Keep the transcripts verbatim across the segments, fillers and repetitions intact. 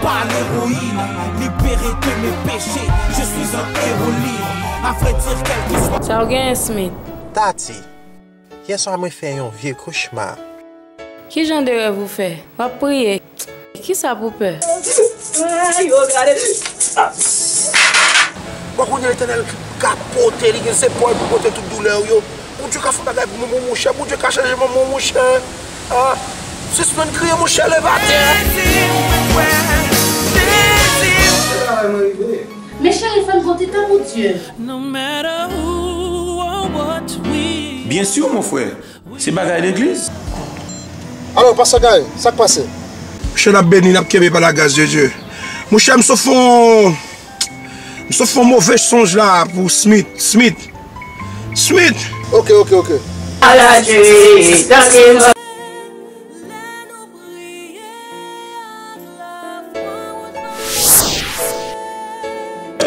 Par l'héroïne, libéré de mes péchés, je suis un héros libre. À vrai dire, quel que soit. Sa w genyen, Smith? Tati, yè swa mwen fè yon vye kochma. Ki jan de rèv ou fè? W ap priye? Kisa pou pè? Ay, yo gade. Bon, kounye a Letènèl ka pote li, gen se pòl pou pote tout doulè w yo. Bondye ka fè bagay pou moun, monchè. Bondye ka chanje moun, monchè. Ah, sispann kriye, monchè, leve atè. Men cheri, fè n pote tan pou Dye. Byen si, mon frè. Se bagay legliz. Alò, Pastè Gary, sa k pase? Monchè, n ap beni, n ap kenbe pa la grâce de Dieu. Monchè, m sot fè yon, m sot fè yon move sonj la pou Smith. Smith. Smith! Ok, ok, ok. Ala Jezi, tanki m.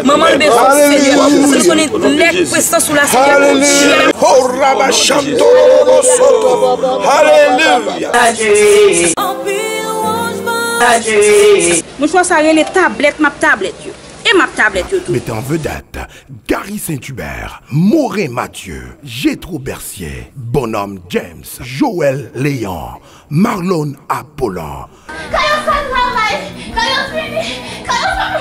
Manman m bezwen w, Senyè. Aleluya. Mwen konnen nèg prezans ou la, Senyè. Aleluya. Oh, Rabba Shanto, Robo Soto. Aleluya. Mouchwa sa rele tablèt, m ap tablèt yo. E m ap tablèt yo tou. Mettant en vedette Gary Saint-Hubert, Morin Mathieu, Jethro Bercier, Bonhomme James, Joël Léon, Marlon Apollon. Ka yo fè travay, ka yo fini, ka yo fè.